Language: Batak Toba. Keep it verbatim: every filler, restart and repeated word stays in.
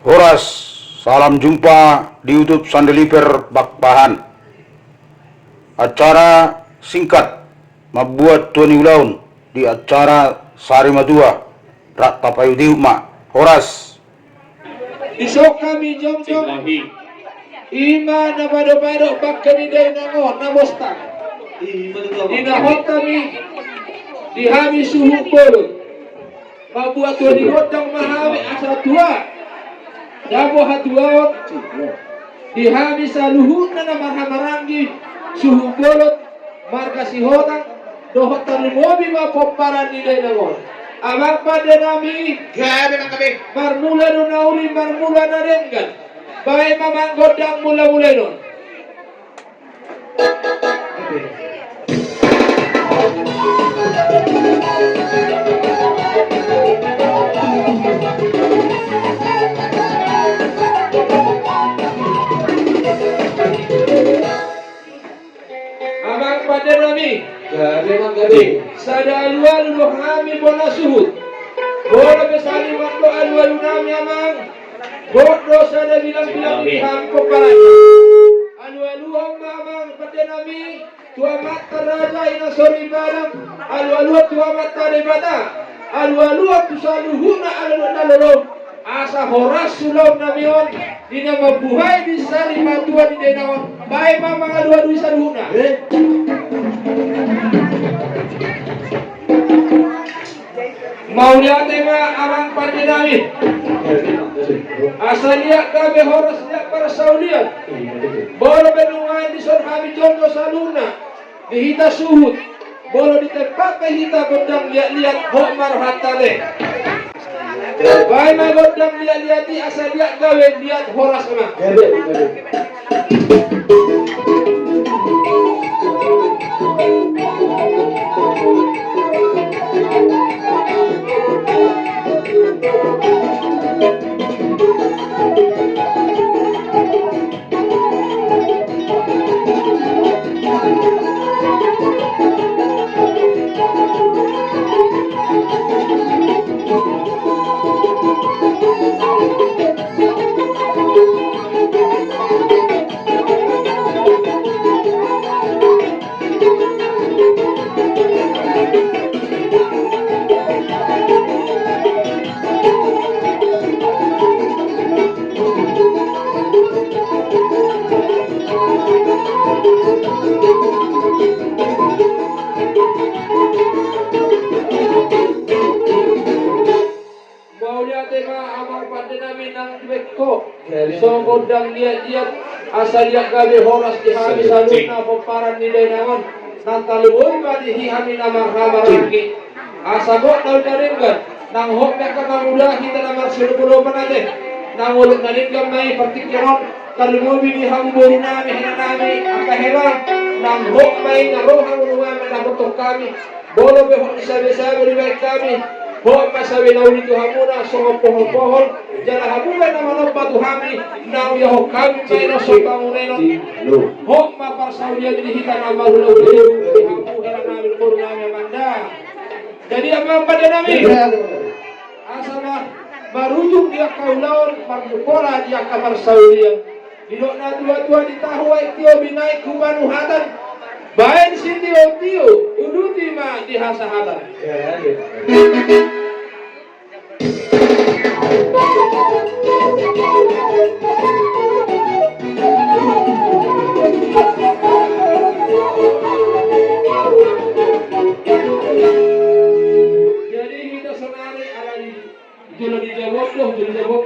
Horas, salam jumpa di YouTube Sandeliver Pakpahan. Acara singkat mambuat tua ni ulaon di acara sari matua, rap tapaihut-ihut ma. Horas. Dison hami jongjong, i ma na madopado bangke ni dainang on na bostang. Di na hot hami, di hami suhut bolon. Mambuat tua ni gondang ma hami asa tua, dabo hatuaon. Di hami saluhutna na marhahamaranggi, suhut bolon, marga Sihotang, dohot tarlumobi ma pomparan ni dainang on. Amang pande nami, gabe ma gabe. Marmula do na uli, marmula na denggan. Baen ma amang gondang mula-mulaon. Amang pande nami, gabe ma gabe. Sada alualu do hami bona suhut. Bona pe saliman do alualu nami amang. Bot do sada bilang-bilang di hami pomparan. Alualuhon ma amang pande nami tu Amanta Raja Inang Soripada, alualuhon tu Amanta Debata, alualuhon tu saluhutna alualuhon na lolo, asa horas ulaon nami on di na mambuhai di sari matua ni dainang on. Baen ma amang alualu i saluhutna. Mauliate ma amang pande nami. Asa liat gabe horas liat parsaulian. Molo pe nuaeng dison hami jolo saluhutna di hita suhut. Molo di tempat pe hita gondang liat-liat, hot ma rohanta be. Baen ma gondang liat-liat i asa liat gabe liat horas ma. Mauliate ma amang pande nami nang di bengkok. Songon gondang liat-liat, asa liat gabe horas di hami saluhutna pomparan ni dainang on. Nang tarlumobi ma di hami na marhahamaranggi. Asa gok na uli na denggan, nang hot ma angka na muda hita na marsiolopan ate. Nang olop na denggan ma i partingkian on, tarlumobi di hamu boru nami, hela nami, angka hela, nang hot ma i na ro hamu nunga mandapothon hami. Molo pe hot ni sabe-sabe dibaen hami, hot ma sabe na uli tu hamuna songon pohol-pohol, jala hamu pe na manomba tu hami, na uiahon hami ma i na so bangunenon. Hot ma parsaulian di hita na mahula-hula i, hamu hela nami boru nami amanda. Jadi amang pande nami, asa ma marujung di angka ulaon, marmukola di angka parsaulian. Didok na tua-tua di tahu aek tio binaen hu panuhatan. Baen sitio-tio, uduti ma di hasahatan. Jadi hita sonari ala di jolo di jawab do, jolo di jawab.